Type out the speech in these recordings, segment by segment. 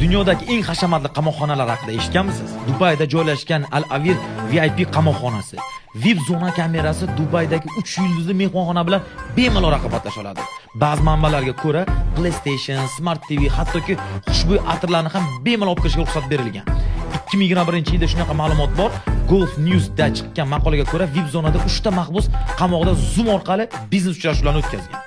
Dunyodagi eng hashamatli qamoqxonalar haqida eshitganmisiz? Dubayda joylashgan Al Avir VIP qamoqxonasi. VIP zona kamerasi Dubaydagi 3 yulduzli mehmonxona bilan bemalol raqobatlasha oladi. Ba'zi manbalarga ko'ra, PlayStation, Smart TV, hattoki xushbo'y atirlarni ham bemalol olib kirishga ruxsat berilgan. 2021-yilda shunaqa ma'lumot bor. Gulf News'da chiqqan maqolaga ko'ra, VIP zonada 3 ta mahbus qamoqda Zoom orqali biznes uchrashuvlarni o'tkazgan.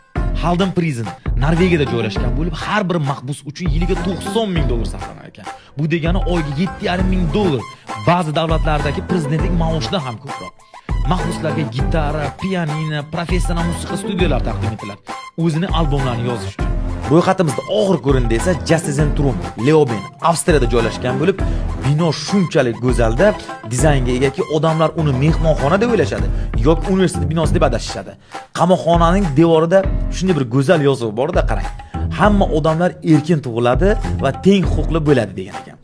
Halden Prison Norvegiyada joylashgan bo'lib, har bir mahbus uchun yiliga 90 ming dollar sarflanar ekan. Bu degani oyiga 7,5 ming dollar. Ba'zi davlatlardagi prezidentlik maoshidan ham ko'proq. Mahbuslarga gitara, pianino, professional musiqa studiyalari taqdim etiladi, o'zini albomlarini yozish uchun. Ro'yxatimizda oxirgi o'rinda esa Justizenzentrum Leoben, Avstriyada joylashgan bo'lib, bino shunchalik go'zalda dizaynga egaki, odamlar uni mehmonxona deb o'ylashadi yoki universitet binosi deb adashishadi. Qamoqxonaning devorida shunday bir go'zal yozuv borda, qarang. "Hamma odamlar erkin tug'iladi va teng huquqli bo'ladi" degan ekan.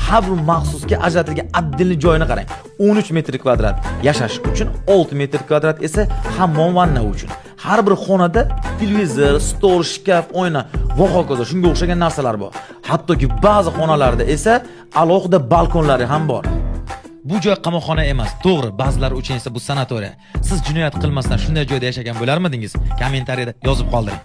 Har bir mahbusga ajratilgan отдельный joyini qarang. 13 metr kvadrat yashash uchun, 6 metr kvadrat esa hammom, vanna uchun. Har bir xonada televizor, stol, shkaf, oyna va hokazo, shunga o'xshagan narsalar bor. Hattoki ba'zi xonalarda esa alohida balkonlari ham bor. Bu joy qamoqxona emas, to'g'ri, ba'zilar uchun esa bu sanatoriya. Siz jinoyat qilmasdan shunday joyda yashagan bo'larmidingiz? Kommentariyada yozib qoldiring.